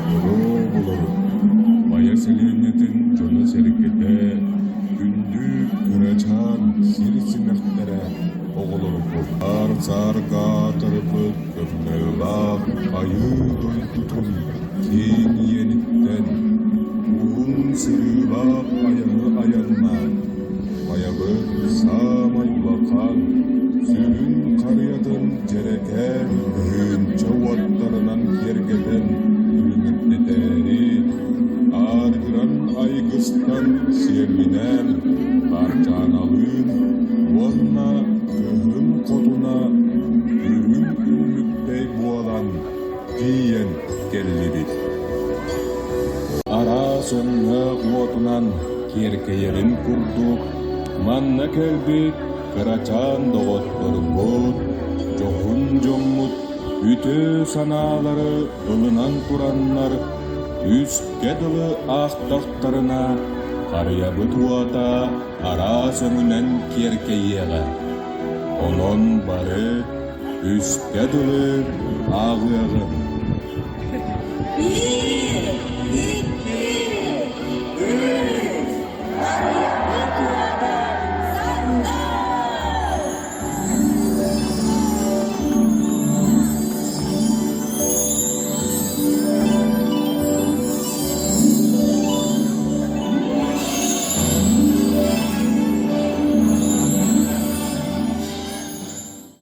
Дорооболору, Майа сэлиэнньэтин дьоно-сэргэтэ, күндү кырачаан сир симэхтэрэ оҕолорбут аар-саарга аатырбыт тымныылаах Айыы дойдутун киэҥ иэниттэн уһун сырыылаах айаны айаннаан Хайабыт саамай улахан, сүрүн харыйатын дьэрэкээн тыһыынча уоттарынан киэргэтэн күлүмүрдэтээри, ааргыран айгыстан сиэмминээн Хаарчааналыын уонна кыһын хотуна үрүҥ күллүктэй буолан тиийэн кэллибит. Араас өҥнөөх уотунан киэркэйэрин курдук, манна кэлбит кырачаан доҕотторбут, дьоһун дьоммут үтүө санаалары ылынан тураннар, үскэ дылы аахтахтарына, харыйабыт уота араас өҥүнэн киэркэйиэҕэ. Онон бары үскэ дылы ааҕыаҕыҥ. Биир.